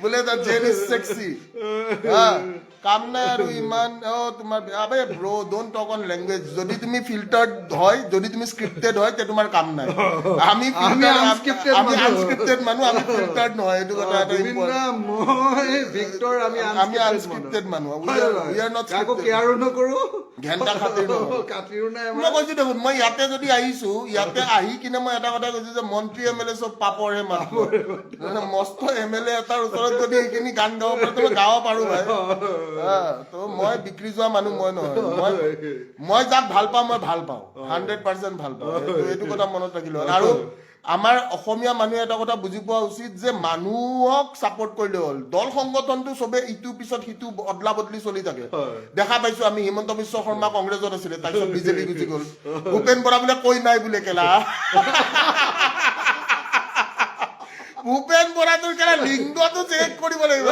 বোলে the jail is sexy. কাম নাই আৰু ইমান। অ তোমাৰ, আবে bro, don't talk on language. যদি তুমি ফিল্টাৰ্ড হয়, যদি তুমি স্ক্ৰিপ্টেড হয়, তে তোমাৰ কাম নাই। আমি আমি filter- unscripted আমি মানুহ। আনস্ক্ৰিপ্টেড মানুহ, আমি ফিল্টাৰ্ড নহয়। এইটো কথা এটা জুবিন important। দা, মই, ভিক্টৰ, আমি আমি unscripted মানুহ। We are not কাকো scripted. কেয়াৰো নকৰো। ঘেণ্টা খাতিৰ নকৰো। খাতিৰো নাই মই আমাৰ। কৈছো দেখোন, মই ইয়াতে যদি আহিছো, ইয়াতে আহি কিনে মই এটা কথা কৈছো যে মন্ত্ৰী, এম এল এ চব পাপৰহে মাত্ৰ। মানে মস্ত এম এল এ এটাৰ ওচৰত যদি এইখিনি গান গাব পাৰো, তো মই গাব পাৰো ভাই। হা, তো মই বিক্ৰী যোৱা মানুহ মই নহয়। মই যাক ভাল পাওঁ, মই ভাল পাওঁ, 100% ভাল পাওঁ। এইটো কথা মনত ৰাখিলো। আৰু আমাৰ অসমীয়া মানুহে এটা কথা বুজি পোৱা উচিত যে মানুহক ছাপৰ্ট কৰিলে হ'ল, দল সংগঠনটো চবে ইটোৰ পিছত সিটো অদলা বদলি চলি থাকে। দেখা পাইছো আমি, হিমন্ত বিশ্ব শৰ্মা কংগ্ৰেছত আছিলে, তাৰপিছত বিজেপি গুচি গ'ল। ভূপেন বৰা বোলে কৈ নাই বোলে কেলা। ভূপেন বৰা, তোৰ কেলা লিংগটো চেক কৰিব লাগিব।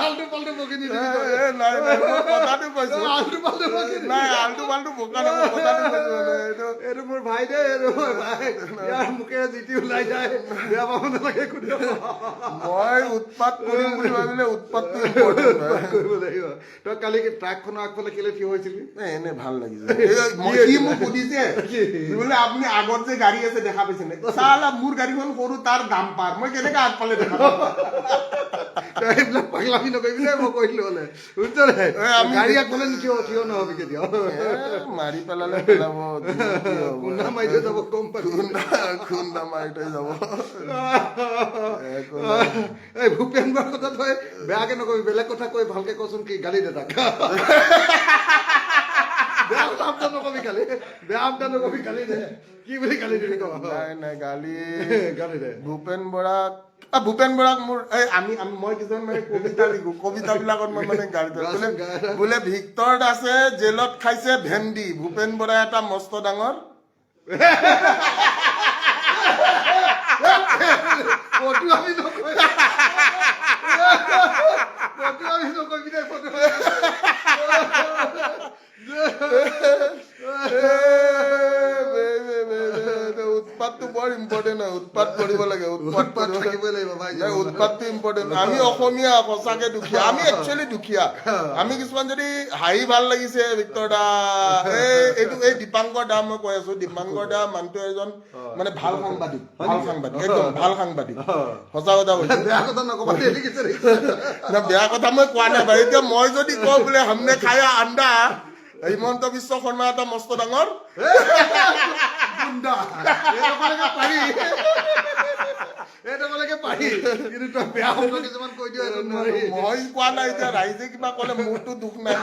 আল্টু পাল্টু বকি নিদিবি তই। এ, নাই নাই, মই কথাটো কৈছো। আল্টু পাল্টু বকি নিদিবি। নাই, আল্টু পাল্টু বকা নাই, মই কথাটো কৈছো মানে এইটো। এইটো মোৰ ভাই দেই, এইটো মোৰ ভাই। ইয়াৰ মুখেৰে যিটি ওলাই যায়, বেয়া পাব নালাগে কোনেও। মই উৎপাত কৰিম বুলি ভাবিলে উৎপাতটো ইম্পৰ্টেণ্ট হয়। কৰিব লাগিব। তই কালি কি ট্ৰাকখনৰ আগফালে কেলে থিয় হৈছিলি? এ, এনে ভাল লাগিছে। সি মোক সুধিছে বোলে, আপুনি আগত যে গাড়ী আছে দেখা পাইছে নে? চালা, মোৰ গাড়ীখন সৰু, তাৰ দাম পাৰ, মই কেনেকে আগফালে দেখা পাম? তই এইবিলাক পাগলামি নকৰিবি দেই, মই কৈ দিলো হ'লে, বুজিছ নাই? এ, গাড়ী আগফালে থিয় থিয় নহবি কেতিয়াও। এ, মাৰি পেলালে পেলাব, কি হ'ব? খুন্দা মাৰি থৈ যাব, গম পাবি। খুন্দা খুন্দা মাৰি থৈ যাব, একো নাই। এই ভূপেন বৰাৰ কথা তই বেয়াকে নকবি, বেলেগ কথা কৈ ভালকে কচোন। কি গালি দে তাক। বেয়া শব্দ নকবি খালি, বেয়া শব্দ নকবি, গালি দে। কি বুলি গালি দিবি ক। নাই নাই, গালি গালি দে। ভূপেন বৰাক, ভূপেন বৰাক মোৰ এই আমি আমি- মই কিছুমান মানে কবিতা লিখো, কবিতাবিলাকত মই মানে গালি দিওঁ। বোলে গাচোন, গা এটা। বোলে ভিক্টৰ দাসে জেলত খাইছে ভেন্দি, ভূপেন বৰা এটা মস্ত ডাঙৰ ফটো আমি নকৰিবি, ফটো আমি নকৰিবি দে, ফটো। এ, বে, বে, বে, বে, বে, উৎপাতটো বৰ ইম্পৰ্টেণ্ট হয়। উৎপাত কৰিব লাগে, উৎপাত উৎপাত কৰিব থাকিবই লাগিব ভাই। নাই, উৎপাতটো ইম্পৰ্টেণ্ট। আমি অসমীয়া সঁচাকে দুখীয়া, আমি একচুৱেলি দুখীয়া। আমি কিছুমান যদি হাঁহি ভাল লাগিছে ভিক্টৰ দা, এই এইটো এই দীপাংকৰ দা, মই কৈ আছো, দীপাংকৰ দা মানুহটো এজন মানে ভাল সাংবাদিক, ভাল সাংবাদিক, একদম ভাল সাংবাদিক, সঁচা কথা কৈছো। বেয়া কথা নকবা দেই, দেখিছে দেখিছে। না, বেয়া কথা মই কোৱা নাই বাৰু। এতিয়া মই যদি কওঁ বোলে हमने खाया अंडा, হিমন্ত বিশ্ব শৰ্মা এটা মস্ত ডাঙৰ গুণ্ডা। এইডোখৰলৈকে পাৰি, এইডোখৰলৈকে পাৰি, কিন্তু তই বেয়া শব্দ কিছুমান কৈ দিয়, সেইটো নোৱাৰি। মই কোৱা নাই, এতিয়া ৰাইজে কিবা ক'লে মোৰতো দুখ নাই।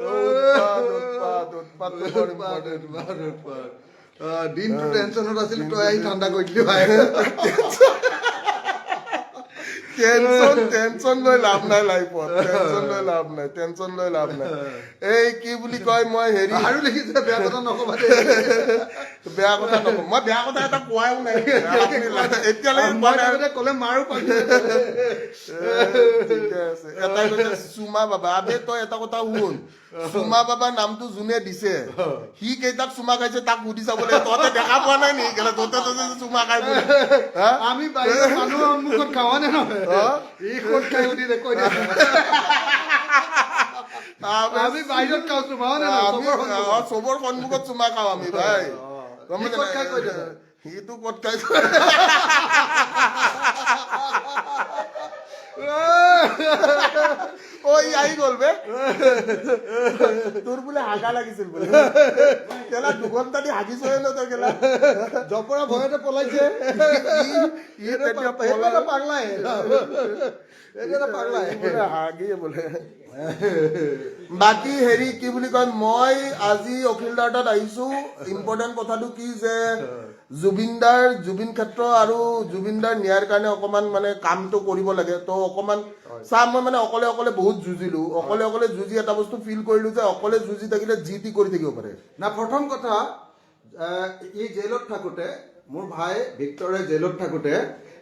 উৎপাত, উৎপাত, উৎপাতটো বৰ উৎপাত, important। উৎপাত, উৎপাত। দিনটো টেনচনত আছিলো, তই আহি ঠাণ্ডা কৰি দিলি ভাই। টেনচন টেনচন লৈ লাভ নাই লাইফত, টেনচন লৈ লাভ নাই, টেনচন লৈ লাভ নাই। এই কি বুলি কয়, মই হেৰি আৰু লিখিছে, বেয়া কথা নকবা দেই। বেয়া কথা নকওঁ, মই বেয়া কথা এটা কোৱাও নাই এতিয়ালৈকে, কোৱা মই নাই। থাকোতে ক'লে মাৰো পাবি। ঠিকে আছে। এটাই কৈছে চুমা বাবা। আবে তই এটা কথা শুন, চুমা বাবা নামটো যোনে দিছে, সি কেইটাক চুমা খাইছে তাক সুধি চাব লাগে। তহঁতে দেখা পোৱা নাই নেকি কেলা, তহঁতে তহঁতে যে চুমা খাই বোলে, হা? আমি বাহিৰৰ মানুহৰ সন্মুখত খাৱা নে নহয়? অ? ই ক'ত খাই সুধি দে, কৈ দে। আবে আমি বাহিৰত খাওঁ চুমা, হয় নে নহয়? আমি চবৰ সন্মুখত। অ, চবৰ সন্মুখত চুমা খাওঁ আমি ভাই। গম সি পাইছা ক'ত নাই? খাই কৈ দে। সিটো ক'ত খাই? অ, ই আহি গ'ল বে। তোৰ বোলে হাগা লাগিছিল বোলে কেলা, 2 ঘণ্টা দি হাগিছহে ন তই কেলা? জপৰা ভয়তে পলাইছে। ই তেতিয়া সেইটো এটা পাগলাই, এইটো এটা পাগলাই। বোলে হাগিয়ে বোলে। বাকী হেৰি কি বুলি কয়, মই আজি অখিল দাৰ তাত আহিছো। ইম্পৰ্টেণ্ট কথাটো কি যে জুবিনদাৰ জুবিন ক্ষেত্ৰ আৰু জুবিনদাৰ ন্যায়ৰ কাৰণে অকমান মানে কামটো কৰিব লাগে। তো অকমান চা, মই মানে অকলে অকলে বহুত যুঁজিলো। অকলে অকলে যুঁজি এটা বস্তু ফিল কৰিলো যে অকলে যুঁজি থাকিলে যি টি কৰি থাকিব পাৰে। না, প্ৰথম কথা, ই জেইলত থাকোতে, মোৰ ভাই ভিক্টৰে জেইলত থাকোতে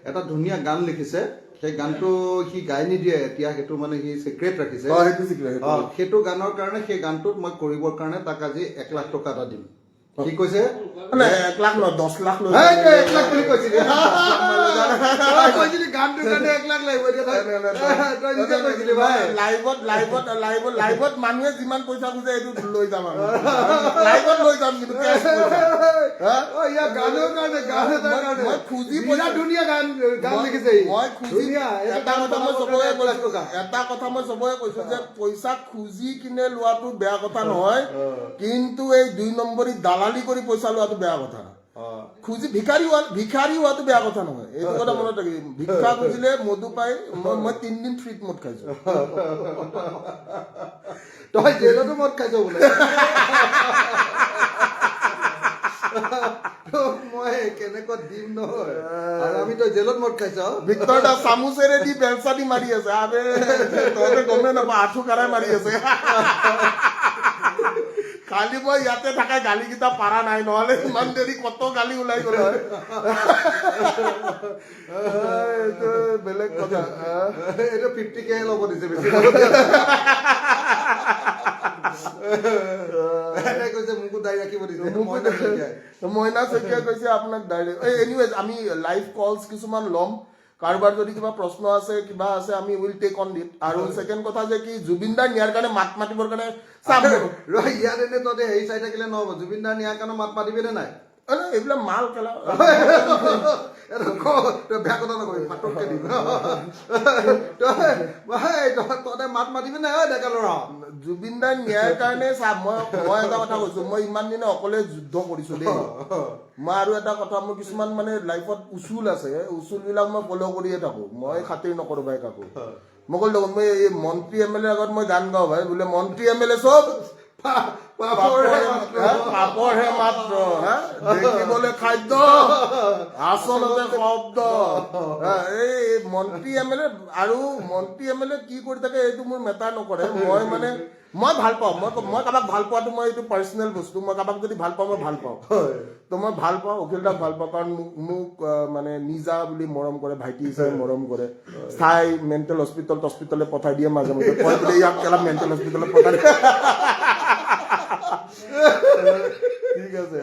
এটা ধুনীয়া গান লিখিছে। সেই গানটো সি গাই নিদিয়ে এতিয়া, সেইটো মানে সি চিক্ৰেট ৰাখিছে। অ, সেইটো secret, সেইটো। অ, সেইটো গানৰ কাৰণে, সেই গানটোত মই কৰিবৰ কাৰণে তাক আজি 1 লাখ টকা এটা দিম। কি কৈছে? নাই, 1 লাখ নহয়, 10 লাখ লৈ এই, যাম। তই 1 লাখ বুলি কৈছিলি। তই কৈছিলি গানটোৰ কাৰণে 1 লাখ লাগিব। এতিয়া তই নিজে কৈছিলি ভাই। লাইভত লাইভত লাইভত লাইভত মানুহে যিমান পইচা খোজে, এইটো লৈ যাম আমি। লাইভত লৈ যাম কিন্তু cash পইচা। হা? অ, ইয়াৰ গানৰ কাৰণে, গান এটাৰ কাৰণে মই খুজি বিৰাট ধুনীয়া গান গান লিখিছে ই। মই খুজি ধুনীয়া। এইটো এটা গান কথা মই বনাবৰ চবকে কাৰণে 1 লাখ কৈছো, টকা। এটা কথা মই চবকে কৈছো যে পইচা খুজি কিনে লোৱাটো বেয়া কথা নহয়, কিন্তু এই দুই নম্বৰী দালালি কৰি পইচা লোৱাটো বেয়া কথা। খুজি ভিখাৰী হোৱাটো বেয়া কথা নহয়, এইটো কথা মনত ৰাখিবি। ভিক্ষা খুজিলে মধু পাই। মই 3 দিন ফ্ৰীত মদ খাইছো। তই জেলতো মদ খাইছ বোলে। তোক মই কেনেকুৱা দিম নহয় আৰু আমি। তই জেলত মদ খাইছ? ভিক্টৰ দা চামুচেৰে দি বেলচা দি মাৰি আছে। আবে তহঁতে গমেই নাপা, আঁঠু কাৰাই মাৰি আছে। কালি মই ইয়াতে থাকা গালিকেইটা পাৰা নাই, নহ'লে ইমান দেৰি কত গালি ওলাই গ'ল হয়। এইটো বেলেগ কথা। এইটো 50K ল'ব দিছে, বেছি এনে কৈছে। মোকো দাড়ি ৰাখিব দিছে মইনা শইকীয়াই। মইনা শইকীয়া কৈছে আপোনাক ডাইৰেক্ট। এনিৱেজ, আমি লাইভ কলছ কিছুমান ল'ম। কাৰোবাৰ যদি কিবা প্ৰশ্ন আছে, কিবা আছে, আমি will take on it. আৰু ছেকেণ্ড কথা যে কি জুবিন দাৰ ন্যায়ৰ কাৰণে মাত মাতিবৰ কাৰণে চাম। ৰ, ইয়াত এনে তহঁতে হেৰি চাই থাকিলে নহ'ব। জুবিন দাৰ ন্যায়ৰ কাৰণে মাত মাতিবি নে নাই? অ, নাই, এইবিলাক মাল কেলা। এইটো ক, তই বেয়া কথা নকবি, ফাটককে দিম। তই ভাই, তহঁতে মাত মাতিবি নাই ঐ ডেকা ল'ৰা? জুবিন দাৰ ন্যায়ৰ কাৰণে চা, মই এটা কথা কৈছো, মই ইমান দিনে অকলে যুদ্ধ কৰিছো দেই। মই আৰু এটা কথা, মোৰ কিছুমান মানে লাইফত উচুল আছে, উচুল বিলাক মই ফ'ল' কৰিয়ে থাকো। মই খাতিৰ নকৰো ভাই কাকো। মই ক'লো দেখোন, মই এই মন্ত্ৰী এম এল এৰ আগত মই গান গাওঁ ভাই, বোলে মন্ত্ৰী এম এল এ চব পাপৰহে মাত্ৰ। হা? পাপৰহে মাত্ৰ, হা? দেখিবলৈ খাদ্য, আচলতে শব্দ। হা, এই মন্ত্ৰী এম এল এ আৰু মন্ত্ৰী এম এল এ কি কৰি থাকে, এইটো মোৰ মেটাৰ নকৰে। মই মানে মই ভাল পাওঁ, মই কাৰোবাক ভাল পোৱাটো মই এইটো পাৰ্চনেল বস্তু। মই কাৰোবাক যদি ভাল পাওঁ, মই ভাল পাওঁ। তো মই ভাল পাওঁ, অখিল দাক ভাল পাওঁ, কাৰণ মোক মানে নিজা বুলি মৰম কৰে, ভাইটি হিচাপে মৰম কৰে। চাই মেণ্টেল হস্পিটেল হস্পিটেলে পঠাই দিয়ে মাজে মাজে, কয় বোলে ইয়াক কেলা মেণ্টেল হস্পিটেলত পঠাই দিয়ে। ঠিক আছে।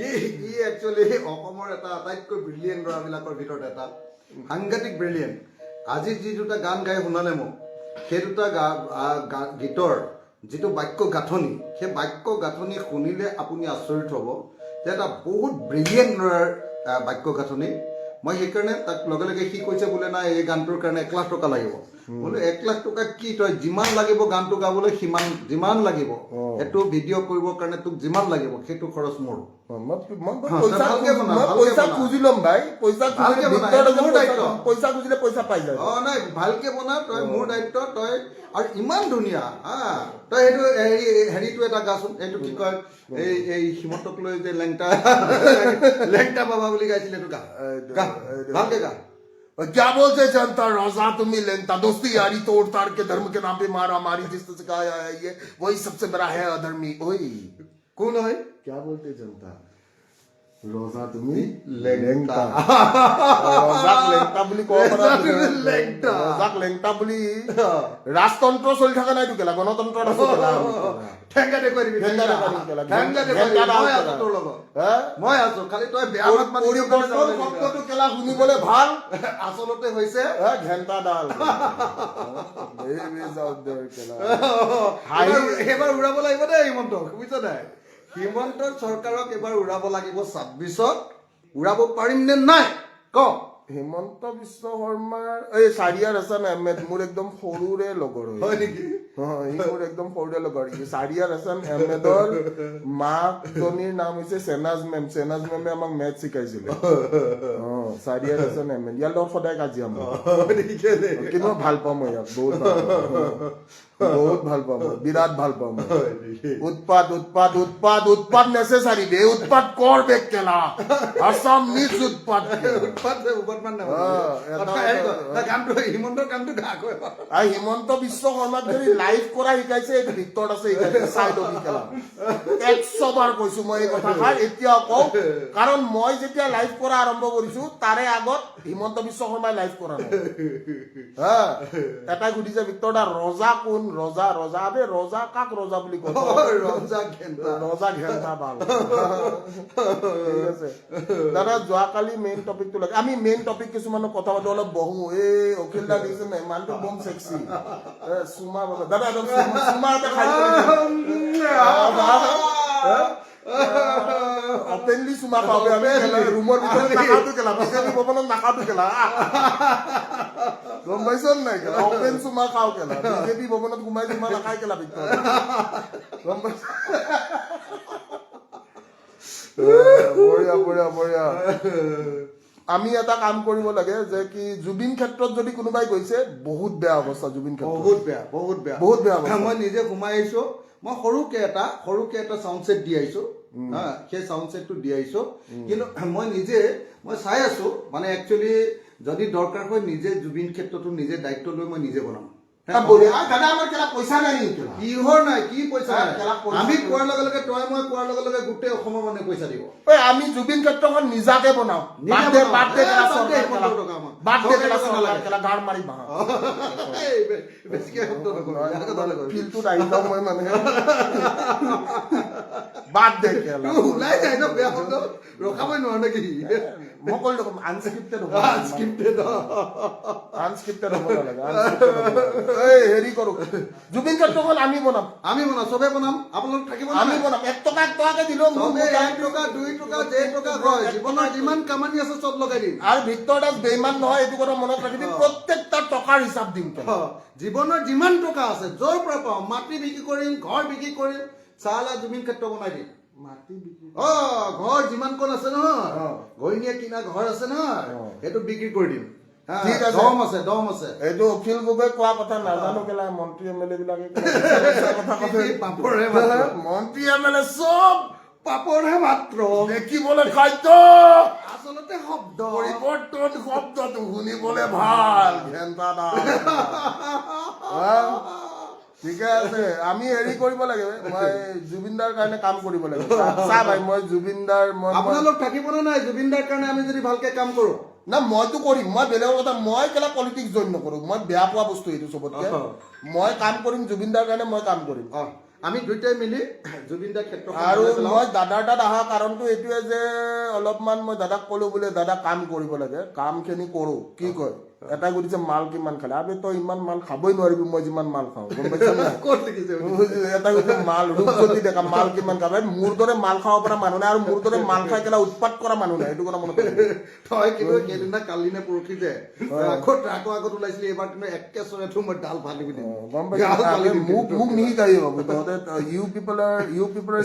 ই ই একচুৱেলি অসমৰ এটা আটাইতকৈ ব্ৰিলিয়েণ্ট ল'ৰাবিলাকৰ ভিতৰত এটা, সাংঘাতিক ব্ৰিলিয়েণ্ট। আজি যি দুটা গান গাই শুনালে মোক, সেই দুটা গীতৰ যিটো বাক্য গাঁথনি, সেই বাক্য গাঁথনি শুনিলে আপুনি আচৰিত হ'ব যে এটা বহুত ব্ৰিলিয়েণ্ট ল'ৰাৰ বাক্য গাঁথনি। মই সেইকাৰণে তাক লগে লগে, সি কৈছে বোলে নাই, এই গানটোৰ কাৰণে 1 লাখ টকা লাগিব। বোলো 1 লাখ টকা কি, তই যিমান লাগিব গানটো গাবলৈ সিমান, যিমান লাগিব, সেইটো ভিডিঅ' কৰিবৰ কাৰণে তোক যিমান লাগিব, সেইটো খৰচ মোৰ। মই হা, পইচা ভালকে বনা, মই ভালকে পইচা বনা। খুজি ল'ম ভাই, পইচা ভালকে খুজিলে বনা, ভিতৰত সেইটো মোৰ পইচা দায়িত্ব। পইচা খুজিলে পইচা পাই যায়। অ নাই, ভালকে বনা তই, মোৰ দায়িত্ব। তই আৰু ইমান ধুনীয়া, হা, তই সেইটো হেৰিটো এটা গাচোন। এইটো কি কয়, এই হিমন্তক লৈ যে লেংটা লেংটা বাবা বুলি গাইছিলে, এইটো গা, গা, ভালকে গা। क्या बोलते जनता, रजा तुम्ही लेंता, दोस्ती यारी तोड़ ताड़ के धर्म के नाम पे मारा मारी जिसने सिखाया है ये, वही सबसे बड़ा है अधर्मी। ओए কোন হয়? क्या बोलते जनता, ৰজা তুমি লেংটা। লেংটা। ৰজাক লেংটা বুলি ক'ব পাৰা। ৰজা তুমি লেংটা। ৰজাক লেংটা বুলি। ৰাজতন্ত্ৰ চলি থকা নাইতো কেলা, গণতন্ত্ৰত আছো কেলা আমি কেলা। ঠেংগা দেখুৱাই দিবি। ঠেংগা দেখুৱাই দিম কেলা। ঠেংগা দেখুৱাই দিবি। ঘেণ্টা মই ডাল আছো তোৰ লগত। হা? মই আছো, খালি তই বেয়া মাত মাতি পৰিৱৰ্তন শব্দটো কেলা শুনিবলৈ ভাল, আচলতে হৈছে হা, ঘেণ্টা ডাল। Babies out there কেলা। হাঁহি এইবাৰ উৰাব লাগিব দেই হিমন্তক, বুজিছ নাই? হিমন্তৰ চৰকাৰক এইবাৰ উৰাব লাগিব। 26ত উৰাব পাৰিম নে নাই ক। হিমন্ত বিশ্ব শৰ্মাৰ এই চাৰিয়াৰ হাছান আহমেদ মোৰ একদম সৰুৰে লগৰ হয়। হয় নেকি? অ, সি মোৰ একদম সৰুৰে লগৰ। ই চাৰিয়াৰ হাছান আহমেদৰ মাকজনীৰ নাম হৈছে চেনাজ মেম। চেনাজ মেমে আমাক মেথ শিকাইছিলে। অ, চাৰিয়াৰ হাছান আহমেদ, ইয়াৰ লগত সদায় কাজিয়া মোৰ। হয় নেকি? কেলে? কিন্তু মই ভাল পাওঁ, মই ইয়াক বহুত ভাল পাওঁ, বহুত ভাল পাওঁ মই, বিৰাট ভাল পাওঁ মই। হয় নেকি? উৎপাত, উৎপাত, উৎপাত, উৎপাত নেচেচাৰী বে। উৎপাত কৰ বে কেলা, আছাম নিডছ উৎপাত কেলা। উৎপাত উৎপাত মান অ, নাই। গানটো, হিমন্তৰ গানটো গা আকৌ এবাৰ। আৰু হিমন্ত বিশ্ব শৰ্মাক যদি লাইভ কৰা শিকাইছে, এইটো ভিতৰত আছে, শিকাইছে, চাই লবি কেলা। 100 বাৰ কৈছো মই এই কথাষাৰ, এতিয়াও কওঁ। কাৰণ মই যেতিয়া লাইভ কৰা আৰম্ভ কৰিছো, তাৰে আগত হিমন্ত বিশ্ব শৰ্মাই লাইভ কৰা নাই। হা, এটাই সুধিছে, ভিক্টৰ দা, ৰজা কোন? ৰজা ৰজা, আবে ৰজা কাক ৰজা বুলি কয়? ৰজা ঘেণ্টা। ৰজা ঘেণ্টা বাল। ঠিক আছে দাদা, যোৱাকালি মেইন টপিকটো লাগে, আমি মেইন টপিক কিছুমানৰ কথা পাতো, অলপ বহো। এই অখিল দা দিছে নাই, মানুহটো বম চেক্সি। চুমা বাবা দাদা, একদম চুমা এটা খাই। অপেনলি চুমা খাওঁ আমি ৰুমৰ ভিতৰত, নাখাওঁতো কেলা, বিজেপি ভৱনত নাখাওঁতো কেলা, গম পাইছ নাই কেলা? অপেন চুমা খাওঁ কেলা, বিজেপি ভৱনত সোমাই চুমা নাখাই কেলা ভিতৰত, গম পাইছ? বঢ়িয়া বঢ়িয়া বঢ়িয়া। আমি এটা কাম কৰিব লাগে যে কি জুবিন ক্ষেত্ৰত যদি কোনোবাই গৈছে, বহুত বেয়া অৱস্থা জুবিন ক্ষেত্ৰত। বহুত বেয়া, বহুত বেয়া। বহুত বেয়া অৱস্থা। মই নিজে সোমাই আহিছো। মই সৰুকে এটা চাউণ্ড ছেট দি আহিছো। হা, সেই চাউণ্ড ছেটটো দি আহিছো। কিন্তু মই নিজে মই চাই আছো, মানে একচুৱেলি যদি দৰকাৰ হয় নিজে জুবিন ক্ষেত্ৰতো নিজে দায়িত্ব লৈ মই নিজে বনাম। বঢ়িয়া। দাদা, আমাৰ কেলা পইচা নাই নেকি কেলা? কিহৰ নাই? কি পইচা হা, নাই? কেলা পইচা আমি কোৱাৰ লগে লগে, তই মই কোৱাৰ লগে লগে গোটেই অসমৰ মানুহে পইচা দিব। ঐ, আমি জুবিন ক্ষেত্ৰখন নিজাকে বনাও। নিজে বাদ দে। বনাও। বাদ দে এ, কেলা বাদ দে, চৰকাৰ 15 কেলা। টকা আমাক। বাদ দে চৰকাৰী কেলা টকা চৰকাৰ নালাগে। কেলা, গাৰ মাৰি বাহা। এই, বেছিকে শব্দ নকৰিবি, বেয়া কথা নকৰিবি। ফিল্ডটোত আহি যাওঁ মই, মানে বাদ দে কেলা। তোৰ ওলাই যায় ন বেয়া শব্দ, ৰখাবই নোৱাৰ নেকি? মই ক'লো দেখোন, আনস্ক্ৰিপ্টেড হ'ব। Unscripted, অ। আনস্ক্ৰিপ্টেড হ'ব নালাগে, unscripted হ'ব নালাগে। এই হেৰি কৰো, জুবিন ক্ষেত্ৰখন আমি বনাম। আমি বনাম, চবে বনাম, আপোনালোক থাকিব আমি নাই? বনাম। 1 টকা 1 টকাকে দিলেও মোৰ চবে 1 টকা, 2 টকা, যে টকা হয়, জীৱনৰ যিমান কামানি আছে চব লগাই দিম। আৰু ভিক্টৰ দাস বেইমান নহয়, এইটো কথা মনত ৰাখিবি। প্ৰত্যেকটা টকাৰ হিচাপ দিম কেলা। অ, জীৱনৰ যিমান টকা আছে, য'ৰ পৰা পাওঁ, মাটি বিক্ৰী কৰিম, ঘৰ বিক্ৰী কৰিম, চালা জুবিন ক্ষেত্ৰ বনাই দিম। মাটি বিক্ৰী? অ, ঘৰ যিমানকণ আছে নহয়, ঘৈণীয়ে কিনা ঘৰ আছে নহয়, সেইটো বিক্ৰী কৰি দিম। হা, ঠিক আছে। দম আছে, দম আছে। এইটো অখিল গগৈ কোৱা কথা নাজানো কেলা, মন্ত্ৰী এম এল এ বিলাকে কেলা কথা কি পাপৰহে মাত্ৰ। মন্ত্ৰী এম এল এ চব পাপৰহে মাত্ৰ। দেখিবলৈ খাদ্য, আচলতে শব্দ। পৰিৱৰ্তন শব্দটো শুনিবলৈ ভাল, ঘেণ্টা দা। হা? ঠিকে আছে, আমি হেৰি কৰিব লাগে, মই জুবিনদাৰ কাৰণে কাম কৰিব লাগে। চা ভাই, মই জুবিনদাৰ মই আপোনালোক থাকিবনে নাই জুবিনদাৰ কাৰণে আমি যদি ভালকে কাম কৰো? না, মইতো কৰিম। মই বেলেগৰ কথা, মই কেলা পলিটিক্স জইন নকৰো। মই বেয়া পোৱা বস্তু এইটো চবতকে। মই কাম কৰিম, জুবিনদাৰ কাৰণে মই কাম কৰিম। অ, আমি দুইটাই মিলি জুবিনদাৰ ক্ষেত্ৰখন আৰু বনাই পেলাওঁ। মই দাদাৰ তাত অহা কাৰণটো এইটোৱে যে অলপমান মই দাদাক ক'লো বোলে, দাদা, কাম কৰিব লাগে, কামখিনি কৰো। কি কয়? এটাই সুধিছে, মাল কিমান খালে? আবে তই ইমান মাল খাবই নোৱাৰিবি, মই যিমান মাল খাওঁ, গম পাইছ নাই? ক'ত লিখিছে? এটা কৈছে, মাল, ৰূপজ্যোতি ডেকা, মাল কিমান খাবে? মোৰ দৰে মাল খাব পৰা মানুহ নাই আৰু মোৰ দৰে মাল খাই কেলা উৎপাত কৰা মানুহ নাই, এইটো কথা মনত ৰাখিবি। তই কিন্তু সেইদিনা, কালি নে পৰহি যে আকৌ ট্ৰাকৰ আগত ওলাইছিলি, এইবাৰ কিন্তু একেচৰেতো মই ডাল ফালি দিম। অ, গম পাইছো। গাল ফালি দিম মোক কিন্তু। মোক নিশিকাই বাবু তহঁতে। You people are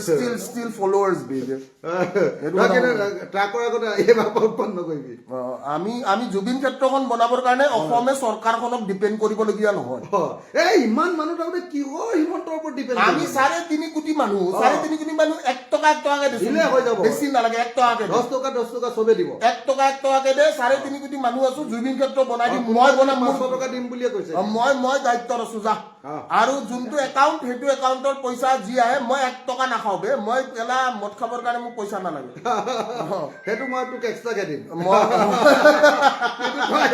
still followers B. সেইটো তই কথা কিন্তু ট্ৰাকৰ আগত এইবাৰ উৎপন্ন নকৰিবি। অ, আমি আমি জুবিন ক্ষেত্ৰখন বনাবৰ কাৰণে অসমে চৰকাৰখনক ডিপেণ্ড কৰিবলগীয়া নহয়। অ, এই ইমান মানুহ থাকোতে কিহৰ হিমন্তৰ ওপৰত ডিপেণ্ড? আমি 3.5 কোটি মানুহ, 3.5 কোটি মানুহ 1 টকা 1 টকাকে দিছো। দিলে হৈ যাব। বেছি নালাগে, 1 টকাকে দে। 10 টকা 10 টকা চবে দিব। 1 টকা 1 টকাকে দে, 3.5 কোটি মানুহ আছো, জুবিন ক্ষেত্ৰ বনাই দিম। মই বনাম মোৰ 500 টকা দিম বুলিয়ে কৈছে। অ, মই দায়িত্বত আছো, যা। আৰু যোনটো একাউণ্ট, সেইটো একাউণ্টৰ পইচা যি আহে, মই 1 টকা নাখাওঁ বে। মই পেলা মদ খাবৰ কাৰণে মোক পইচা নালাগে। অ, সেইটো মই তোক এক্সট্ৰাকে দিম। মই সেইটো তই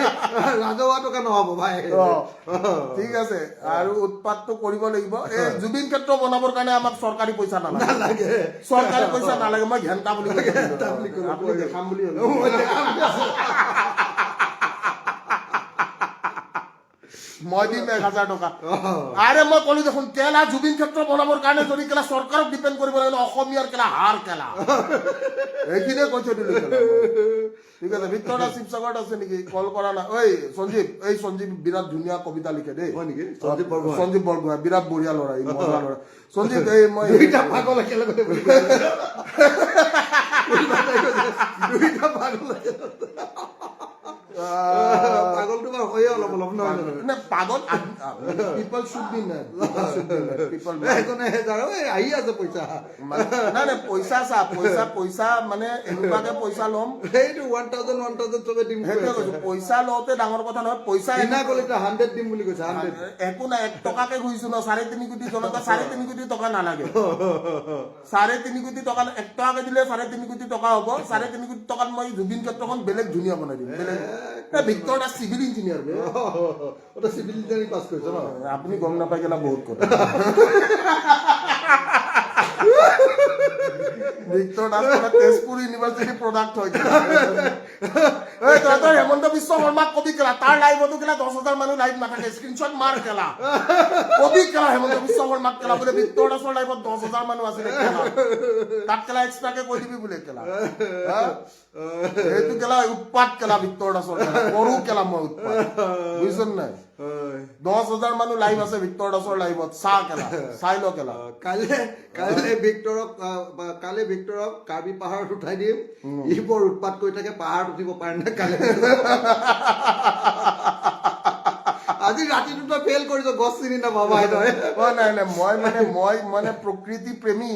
ৰাজহুৱা টকা নহ'ব ভাই। অ, ঠিক আছে, আৰু উৎপাতটো কৰিব লাগিব। এই জুবিন ক্ষেত্ৰ বনাবৰ কাৰণে আমাক চৰকাৰী পইচা নালাগে। নালাগে। চৰকাৰী পইচা নালাগে। মই ঘেণ্টা বুলি কৈছো। ঘেণ্টা বুলি ক'লো। আপুনি দেখাম বুলি ভাবিছে। মই দেখাম বুলি আছো। মই দিম 1000 টকা। আৰে মই ক'লো দেখোন কেলা, জুবিন ক্ষেত্ৰ বনাবৰ কাৰণে যদি কেলা চৰকাৰক ডিপেণ্ড কৰিব লাগে, অসমীয়াৰ কেলা হাৰ কেলা। সেইখিনিয়ে কৈ থৈ দিলো কেলা মই। ঠিক আছে, ভিক্টৰ দাস শিৱসাগৰত আছে নেকি? কল কৰা নাই। ঐ সঞ্জীৱ, এই সঞ্জীৱ বিৰাট ধুনীয়া কবিতা লিখে দেই। হয় নেকি? সঞ্জীৱ বৰগোহাঁই? সঞ্জীৱ বৰগোহাঁই বিৰাট বঢ়িয়া ল'ৰা, ই মজা ল'ৰা সঞ্জীৱ। এই মই দুইটা পাগল একেলগতে বুলি কৈছে। কোনোবা এটাই কৈছে, দুইটা পাগল একেলগতে। পাগলটো বাৰু হয়ে অলপ অলপ, নহয় জানো? নে পাগল, people should be mad, should be mad people. এজনে হেজাৰ, এই আহি আছে পইচা। নাই নাই, পইচা চা, পইচা পইচা মানে এনেকুৱাকে পইচা ল'ম। সেইটো 1000 1000 চবে দিম কৈ সেইটোৱে আছে। কৈছো, পইচা লওঁতে ডাঙৰ কথা নহয়, পইচা বিনা কলিতা 100 দিম বুলি কৈছে, 100। একো নাই, 1 টকাকে খুজিছো ন, 3.5 কোটি জনতা, 3.5 কোটি টকা নালাগে। 3.5 কোটি টকা, 1 টকাকে দিলে 3.5 কোটি টকা হ'ব। 3.5 কোটি টকাত মই জুবিন ক্ষেত্ৰখন বেলেগ ধুনীয়া বনাই দিম, বেলেগ। ভিক্টৰ দাস চিভিল ইঞ্জিনিয়াৰ বে। অ, তই চিভিল ইঞ্জিনিয়াৰিং পাছ কৰিছ ন? আপুনি গম নাপাই কেলা বহুত কথা। ভিক্টৰ দাস মানে তেজপুৰ ইউনিভাৰ্চিটি প্ৰডাক্ট হয় কেলা। এই তহঁতৰ হেমন্ত বিশ্ব শৰ্মাক কবি কেলা, তাৰ লাইভতো কেলা 10,000 মানুহ লাইভ নাথাকে। স্ক্ৰীনশ্বট মাৰ কেলা, কবি কেলা হেমন্ত বিশ্ব শৰ্মাক কেলা, বোলে ভিক্টৰ দাসৰ লাইভত 10,000 মানুহ আছিলে কেলা। তাক কেলা এক্সট্ৰাকে কৈ দিবি বোলে কেলা। হা? সেইটো কেলা উৎপাত কেলা ভিক্টৰ দাসৰ কেলা। কৰো কেলা মই উৎপাত, বুজিছ নাই? হয়। 10,000 মানুহ লাইভ আছে ভিক্টৰ দাসৰ লাইভত, চা কেলা, চাই ল কেলা। কাইলে ভিক্টৰক কাৰ্বি পাহাৰত উঠাই দিম। ই বৰ উৎপাত কৰি থাকে, পাহাৰত উঠিব পাৰে নাই কাইলে। আজি ৰাতিটো তই ফেইল কৰিছ, গছ চিনি নাপাবা তই। অ নাই নাই, মই মানে প্ৰকৃতি প্ৰেমী,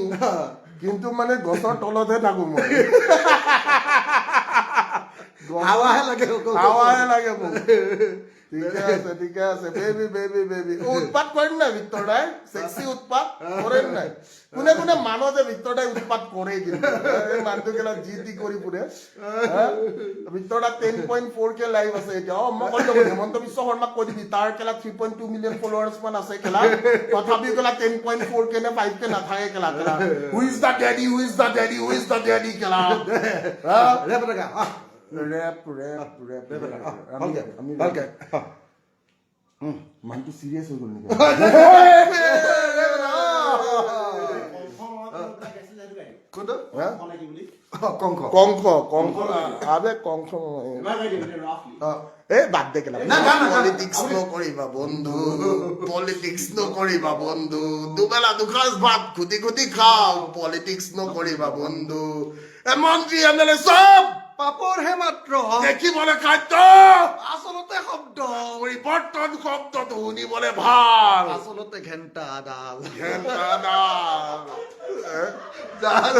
কিন্তু মানে গছৰ তলতহে থাকো মই। হাৱাহে লাগে অকল। হাৱাহে লাগে মোক। ঠিকে আছে, ঠিকে আছে। বেবি বেবি বেবি, উৎপাত কৰেন নাই ভিক্টৰ দাই? চেক্সি উৎপাত কৰেন নাই? কোনে কোনে মানো যে ভিক্টৰ দাই উৎপাত কৰে? কিন্তু এই মানুহটো কেলা যি টি কৰি ফুৰে। ভিক্টৰ দা 10.4K live আছে এতিয়া। অ মই কৈ দিওঁ, হেমন্ত বিশ্ব শৰ্মাক কৈ দিবি, তাৰ কেলা 3.2 মিলিয়ন ফলোৱাৰ্ছ মান আছে কেলা, তথাপিও কেলা 10.4K নে 5K নাথাকে কেলা। কেলা, who is the daddy, who is the daddy, who is the daddy কেলা, হা? ৰেপ এটা গা, আহ। ৰেপ ৰেপ ৰেপ আমি ভালকে। আমি ভালকে। মানুহটো চিৰিয়াছ হৈ গ'ল নেকি? ৰেপ এটা, আহ। কোনটো? হা? অ, কংস। কংস, কংস, আবে কংস। অ। এই বাদ দে কেলা। না, না, না, না। পলিটিক্স নকৰিবা বন্ধু, পলিটিক্স নকৰিবা বন্ধু। দুবেলা দুসাঁজ ভাত খুটি খুটি খাওঁ, পলিটিক্স নকৰিবা বন্ধু। এ মন্ত্ৰী, এম এল এ চব পাপৰহে মাত্ৰ। দেখিবলৈ খাদ্য, আচলতে শব্দ। পৰিৱৰ্তন শব্দটো শুনিবলৈ ভাল। আচলতে ঘেণ্টা ডাল। ঘেণ্টাডাল। জাল।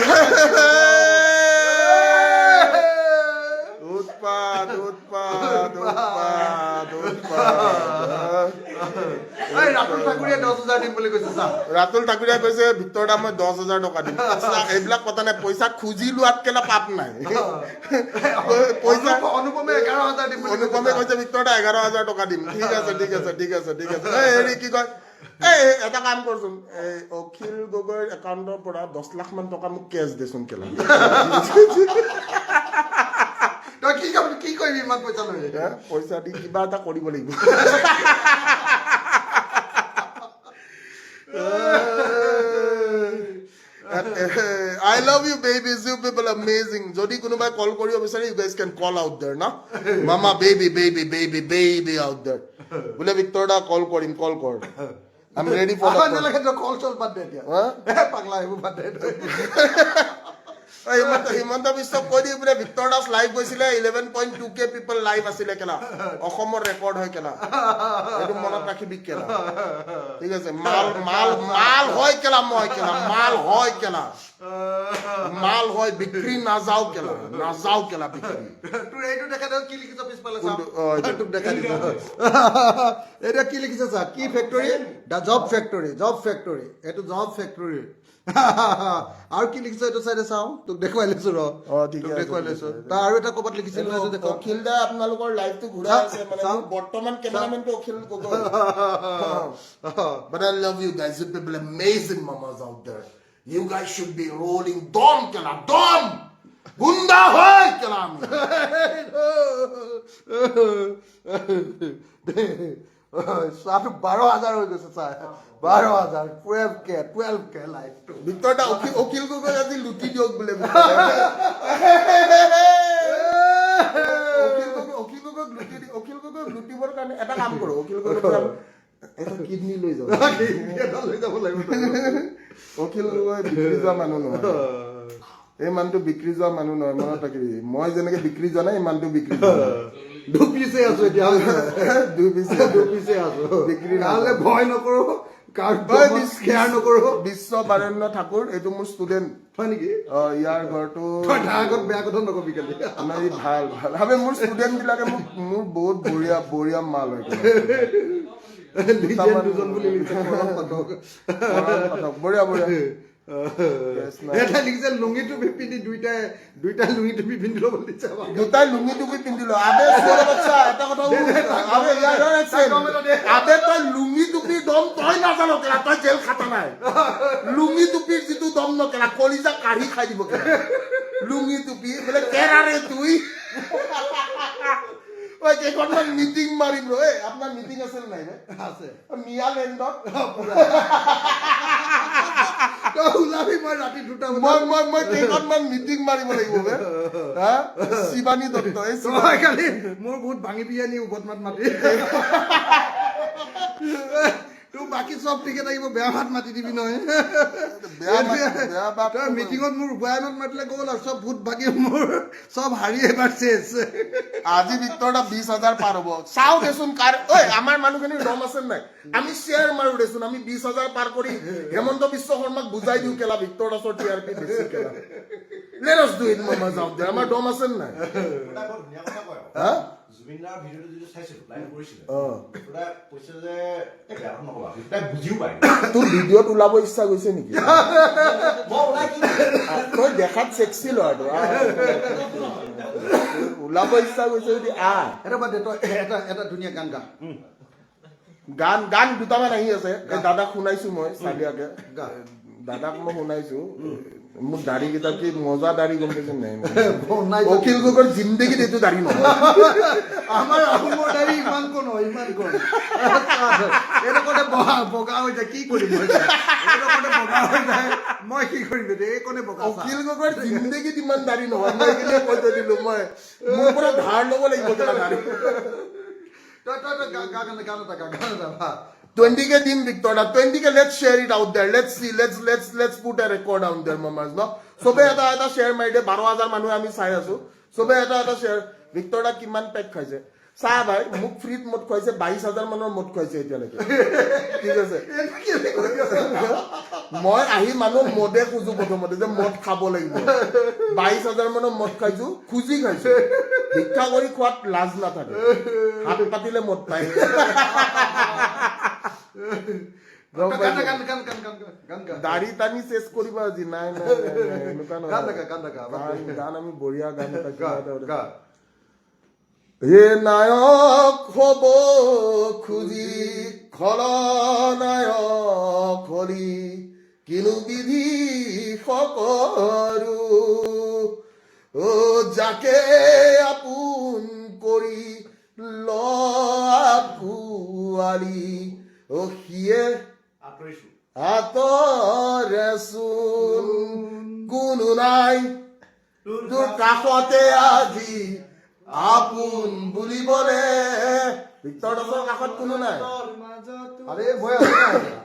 উৎপাত, উৎপাত, উৎপাত, উৎপাত। এই ৰাতুল ঠাকুৰীয়ে 10,000 দিম বুলি কৈছে, চা। ৰাতুল ঠাকুৰীয়াই কৈছে, ভিক্টৰ দা, মই 10,000 টকা দিম। এইবিলাক কথা নাই, পইচা খুজি লোৱাত কেলা পাপ নাই। পইচা অনুপমে 11,000 দিম বুলি কৈছে। অনুপমে কৈছে, ভিক্টৰ দা, 11,000 টকা দিম। ঠিক আছে, ঠিক আছে, ঠিক আছে, ঠিক আছে। এই হেৰি কি কয়, এই এটা কাম কৰচোন, এই অখিল গগৈৰ একাউণ্টৰ পৰা 10 লাখ মান টকা মোক কেছ দেচোন কেলা। তই কি কাম কি কৰিবি ইমান পইচা লৈ? হে, পইচা দি কিবা এটা কৰিব লাগিব। I love you babies, you people amazing. যদি কোনোবাই কল কৰিব বিচাৰে, you guys can call out there না। মামা baby baby baby baby out there. বোলে ভিক্টৰ দা, কল কৰিম, কল কৰ। I'm ready for আমাৰ the নালাগে, তই কল চল বাদ দে এতিয়া। হা? এ, পাগলা, সেইবোৰ বাদ দে তই। হিমন্ত হিমন্ত বিশ্বক কৈ দি বোলে ভিক্টৰ দাস লাইভ গৈছিলে, 11.2K people live আছিলে কেলা, অসমৰ ৰেকৰ্ড হয় কেলা। এইটো মনত ৰাখিবি কেলা। ঠিক আছে, মাল মাল মাল হয় কেলা, মই কেলা মাল হয় কেলা, মাল হয়, বিক্ৰী নাযাও কেলা, নাযাও কেলা বিক্ৰী। তোৰ এইটো দেখা দে, কি লিখিছ পিছফালে চাওঁ। কোনটো? অ, এইটো। তোক দেখা দিছো। এতিয়া কি লিখিছে চা, কি factory? The job factory, job factory, এইটো জব ফেক্টৰী। আৰু কি লিখিছ এইটো চাইডে চাওঁ, তোক দেখুৱাই লৈছো ৰ। অ, ঠিকে তোক আছে, দেখুৱাই ঠিক লৈছো। আছে। তাৰ আৰু এটা ক'ৰবাত লিখিছিল নহয়, এইটো দেখুৱা। অখিল দা আপোনালোকৰ লাইভটো ঘূৰাই আছে মানে চাওঁ। মোৰ বৰ্তমান কেমেৰামেনটো Akhil Gogoi. But I love you guys. You people amazing mamas out there. You guys should be rolling dom কেলা, dom. গুন্ডা হয় কেলা আমি। চাহটো 12,000 হৈ গৈছে চাহ, 12,000, 12K, 12K লাইভটো। ভিক্টৰ দা, অখিল অখিল গগৈ আজি লুটি দিয়ক বোলে। অখিল গগৈ অখিল গগৈক লুটি দি, অখিল গগৈক লুটিবৰ কাৰণে এটা কাম কৰো, অখিল গগৈক এটা কিডনি লৈ যাওঁ। এটা লৈ যাব লাগিব। অখিল গগৈ বিক্ৰী যোৱা মানুহ নহয়। এই মানুহটো বিক্ৰী যোৱা মানুহ নহয়, মনত ৰাখিবি। মই যেনেকে বিক্ৰী যোৱা নাই, এই মানুহটো বিক্ৰী যোৱা নাই। দুপিছে আছো এতিয়া। দুই পিচ। দুপিছে আছো। বিক্ৰী নাযায়। কালে ভয় নকৰো, কাৰ ঐ, কেয়াৰ নকৰো। বিশ্ব বাৰেণ্য ঠাকুৰ, এইটো মোৰ ষ্টুডেণ্ট। হয় নেকি? ইয়াৰ ঘৰটো তই তাৰ আগত বেয়া কথা নকবি কালি। নাই, ভাল ভাল। আবে মোৰ ষ্টুডেণ্ট বিলাকে মোক মোৰ বহুত বঢ়িয়া বঢ়িয়া মাল হয়। লিজেণ্ড দুজন বুলি লিখিছে, কৰণ পাঠক। পাঠক, বঢ়িয়া বঢ়িয়া। কেছ নাই। এটা লিখিছে, লুঙি টুপি পিন্ধি, দুইটাই দুইটাই লুঙি টুপি পিন্ধি ল'ব দিছে আমাক। দুটাই লুঙি টুপি পিন্ধি ল। আবে চোৰ বাচ্চা, এটা কথা। দে, দে, তাক আবে ইয়াৰ তাক গমেলো দে। আবে, তই লুঙি টুপিৰ দম তই নাজান কেলা, তই জেল খাটা নাই। লুঙি টুপিৰ যিটো দম ন কেলা, কলিজা কাঢ়ি খাই দিব কেলা। লুঙি টুপি বোলে কেৰাৰে তুই। ঐ, কেইখনমান মিটিং মাৰিম ৰ। এই আপোনাৰ মিটিং আছিল নাই ৰে? আছে। মিয়া লেণ্ডত। তই ওলাবি, মই ৰাতি 2টা মই বজাত। মই কেইখনমান মিটিং মাৰিব লাগিব বে। হা, শিৱানী দত্ত, এই শিৱানী। তই খালি মোৰ বহুত ভাঙি পিয়ানি উভত মাত মাতি। তোৰ বাকী চব ঠিকে থাকিব, বেয়া মাত মাতি দিবি নহয়। বেয়া মাত। তই মিটিঙত মোৰ বেয়া মাত মাতিলে গ'ল আৰু, চব ভূত ভাগি মোৰ চব হাৰি এবাৰ চেচ। আজি ভিক্টৰ দা 20,000 পাৰ হ'ব, চাওঁ দেচোন কাৰ। ঐ, আমাৰ মানুহখিনিৰ দম আছে নাই? আমি শ্বেয়াৰ মাৰো দেচোন। আমি 20,000 পাৰ কৰি হেমন্ত বিশ্ব শৰ্মাক বুজাই দিওঁ কেলা, ভিক্টৰ দাসৰ টিআৰপি বেছি কেলা। Let us do it, মামা, যাওঁ দে। আমাৰ দম আছে নাই? এটা বৰ ধুনীয়া কথা কয়। হা? জুবিন দাৰ ভিডিঅ'টো যিটো চাইছিলো, লাইভ কৰিছিলে, তাই কৈছে যে এই বেয়া কথা নকবা, তাই বুজিও পায়। তোৰ ভিডিঅ'ত ওলাব ইচ্ছা গৈছে নেকি? মই ওলাই কি? তই দেখাত চেক্সি ল'ৰাটো। আহ, ওলাব ইচ্ছা গৈছে যদি আহ। এটা বাদ দে, তই এটা এটা ধুনীয়া গান গা। গান দুটামান আহি আছে। এই দাদাক শুনাইছো মই চালিয়াকে। গা। দাদাক মই শুনাইছো। মোৰ দাড়ি কেইটা কি মজা দাড়ি, গম পাইছে নাই? বনাই। অখিল গগৈৰ জিন্দগীত এইটো দাড়ি নহয়। আমাৰ আহোমৰ দাড়ি ইমান কণ হয়, ইমান কণ। এইডোখৰতে বগা বগা হৈ যায়, কি কৰিম মই এতিয়া? এইডোখৰতে বগা হৈ যায়, মই কি কৰিম এতিয়া? এইকণে বগা চা। অখিল গগৈৰ জিন্দগীত ইমান দাড়ি নহয়। মই এইখিনিয়ে কৈ থৈ দিলো। মই মোৰ পৰা ধাৰ ল'ব লাগিব কেলা দাড়ি। তই তই তই গা গা, গান গান এটা গা, গান এটা ভা। 20K দিম Victor da, 20K. Let's share it out there. Let's see, let's put a record out there, mamas, no? চবে এটা এটা শ্বেয়াৰ মাৰি দিয়ে। 12,000 মানুহে আমি চাই আছো। চবে এটা এটা শ্বেয়াৰ। ভিক্টৰ দা কিমান পেক খাইছে চা ভাই। মোক ফ্ৰীত মদ খুৱাইছে, 22,000 মানৰ মদ খুৱাইছে এতিয়ালৈকে, ঠিক আছে? এইটো কেলে কৰি আছ? মই আহি মানুহ মদে খোজো প্ৰথমতে যে মদ খাব লাগিব। 22,000 মানৰ মদ খাইছো, খুজি খাইছো। ভিক্ষা কৰি খোৱাত লাজ নাথাকে, হাত পাতিলে মদ পায়, গম গান পাইছা? গান গান গান গান গান গান। দাড়ি টানি চেচ কৰিবা আজি। নাই নাই নাই, নাই, এনেকুৱা নহয়। গান নাগা, গান নাগা। গান আমি বঢ়িয়া গান এটা গা। কিবা এটা। গা। হে নায়ক হব খুজি খলনায়ক হলি, কিনো বিধি সকৰো। ও যাকে আপোন কৰি আঁকোৱালি, ও সিয়ে আঁতৰিছো। আঁতৰেচোন। কোনো নাই তোৰ কাষতে আজি আপোন বুলিবলে। ভিক্টৰ দাসৰ কাষত কোনো নাই। আৰে, মই আছো নাই এতিয়া?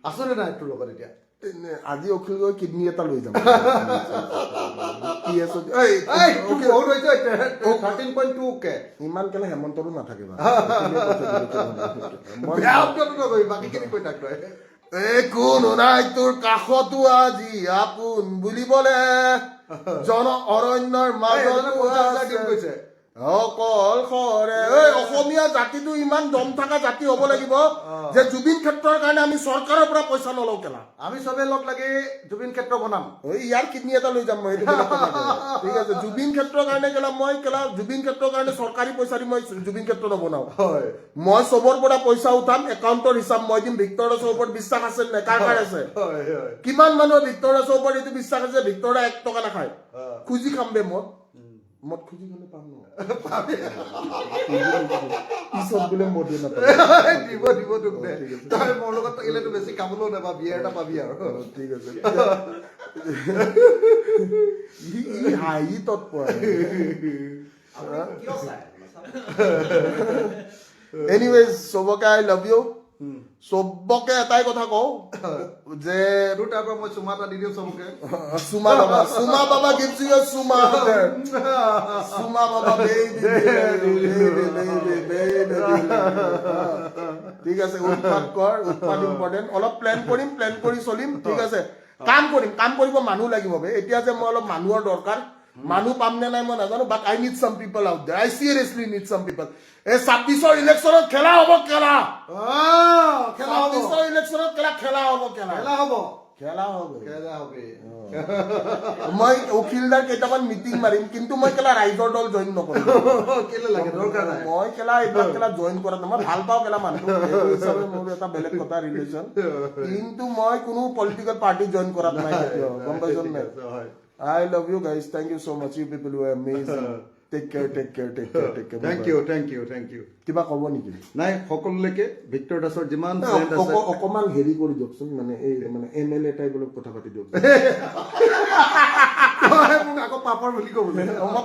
আছো নে নাই তোৰ লগত এতিয়া? এনে আজি অখিল গগৈ কিডনী এটা লৈ যাম। পি এছ এই। এই, তোৰ বহুত হৈছে, 13.2K। ইমান কেলে হেমন্তৰো নাথাকে বাৰু। বেয়া শব্দটো নকবি, বাকীখিনি কৈ থাক তই। এ কোনো নাই তোৰ কাষতো আজি আপোন বুলিবলে, জন অৰণ্যৰ এই, এজনে মাজতো 50,000 দিম আছে কৈছে। অকল সৰে। এই অসমীয়া জাতিটো ইমান দম থকা জাতি হ'ব লাগিব যে জুবিন ক্ষেত্ৰৰ কাৰণে আমি চৰকাৰৰ পৰা পইচা নলওঁ কেলা। আমি চবে লগ লাগি জুবিন ক্ষেত্ৰ বনাম। এই ইয়াৰ কিডনী এটা লৈ যাম মই, সেইটো বেলেগ কথা কওঁ। ঠিক আছে, জুবিন ক্ষেত্ৰৰ কাৰণে কেলা মই কেলা জুবিন ক্ষেত্ৰৰ কাৰণে চৰকাৰী পইচা দি মই জুবিন ক্ষেত্ৰ নবনাওঁ। মই চবৰ পৰা পইচা উঠাম, একাউণ্টৰ হিচাপ মই দিম। ভিক্টৰ দাসৰ ওপৰত বিশ্বাস আছে নে নাই? কাৰ কাৰ আছে? হয় হয় কিমান মানুহৰ ভিক্টৰ দাসৰ ওপৰত এইটো বিশ্বাস আছে? ভিক্টৰ দা 1 টকা নাখায়। খুজি খাম বে মদ। মদ খুজি খালে পাম ন? পিছত বোলে মদে নাপায়। দিব দিব তোক দে। তই মোৰ লগত থাকিলেতো বেছি খাবলৈও নাপাবি, বিয়েৰ এটা পাবি আৰু। অ, ঠিক আছে। ই ই হাঁহি তত পোৱা। আপুনি কিয় চাই? এনিৱেজ, চবকে I love you. চবকে এটাই কথা কওঁ যে তোৰ তাৰ পৰা মই চুমা এটা দি দিওঁ চবকে। চুমা বাবা, চুমা বাবা gives you a চুমা out there. চুমা বাবা, baby, baby, baby, baby, baby. ঠিক আছে, উৎপাত কৰ, উৎপাত ইম্পৰ্টেণ্ট। অলপ প্লেন কৰিম, প্লেন কৰি চলিম, ঠিক আছে? কাম কৰিম, কাম কৰিব মানুহ লাগিব বে। এতিয়া যে মই অলপ মানুহৰ দৰকাৰ, মানুহ পাম নে নাই মই নাজানো, but I need some people out there. I seriously need some people. এই 26ৰ ইলেকশ্যনত খেলা হ'ব খেলা। আহ, খেলা হ'ব। 26ৰ ইলেকশ্যনত খেলা খেলা হ'ব খেলা। খেলা হ'ব। খেলা হবে। খেলা হবে। মই অখিলদাৰ কেইটামান মিটিং মাৰিম, কিন্তু মই কেলা ৰাইজৰ দল জইন নকৰো। কেলে লাগে, দৰকাৰ নাই। মই কেলা এইবিলাক কেলা জইন কৰা নাই। মই ভাল পাওঁ কেলা মানুহটো, সেইটো হিচাপে মোৰ এটা বেলেগ কথা ৰিলেশ্যন, কিন্তু মই কোনো পলিটিকেল পাৰ্টি জইন কৰাত নাই কেতিয়াও, গম পাইছ ঠিক নাই? আছে, হয়। I love you guys. Thank you so much. You people were amazing. Take care, take care, take care, take care. Thank you, thank you, thank you. কিবা ক'ব নেকি? নাই, সকলোলৈকে ভিক্টৰ দাসৰ যিমান ফ্ৰেণ্ড আছে। অকমান হেৰি কৰি দিয়কচোন, মানে এই মানে এম এল এ টাইপ অলপ কথা পাতি দিয়ক। তই মোক আকৌ পাপৰ বুলি ক'বলৈ। মই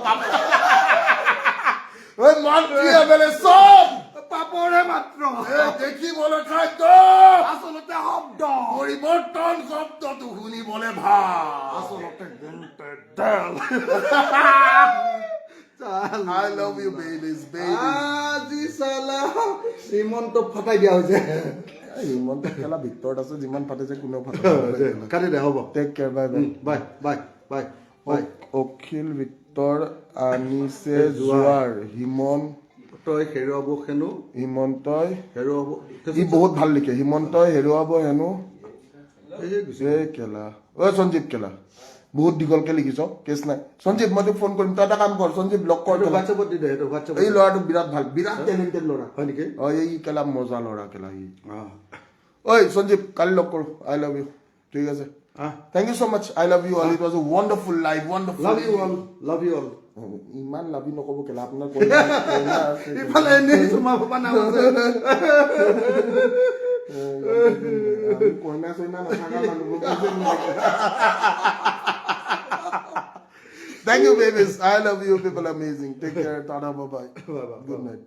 ঐ মন্ত্ৰী, এম এল এ চব পাপৰহে মাত্ৰ। এই দেখিবলৈ খাদ্য। আচলতে শব্দ। পৰিৱৰ্তন শব্দটো শুনিবলে ভাল। আচলতে তেল। I love you, babies, babies. আজি চালা শ্ৰীমন্ত ফটাই দিয়া হৈছে। হিমন্ত খেলা ভিতৰত আছে, যিমান ফাটিছে কোনেও ফাটা। কাটি দে, হ'ব। Take care, bye bye. Bye bye bye bye. Akhil Victor আনিছে জোৱাৰ হিমন তই হেৰুৱাব হেনো। হিমন্তই হেৰুৱাব। ই বহুত ভাল লিখে। হিমন্তই হেৰুৱাব হেনো। এই গুচি। এই কেলা, ঐ সঞ্জীৱ, কেলা বহুত দীঘলকে লিখিছ, কেছ নাই। সঞ্জীৱ, মই তোক ফোন কৰিম। তই এটা কাম কৰ, সঞ্জীৱ, লগ কৰ সেইটো কেলা। হোৱাটছএপত দি দে, সেইটো হোৱাটছএপত। এই ল'ৰাটো বিৰাট ভাল, বিৰাট টেলেণ্টেড ল'ৰা। হয় নেকি? অ, এই কেলা মজা ল'ৰা কেলা সি। অঁ। ঐ সঞ্জীৱ, কালি লগ কৰোঁ। I love you. ঠিক আছে। আহ। Thank you so much. I love you all. It was a wonderful life, wonderful. Love you all, love you all. ইমান লাভ you নক'ব কেলা, আপোনাৰ কইনা আছে। ইফালে এনেই চুমা বাবা নাম আছে। আমি কইনা চইনা নাথাকা মানুহ, গম পাইছে নাই? Thank you, babies. I love you. People are amazing. Take care. Tata. Bye bye. Bye bye. Good night.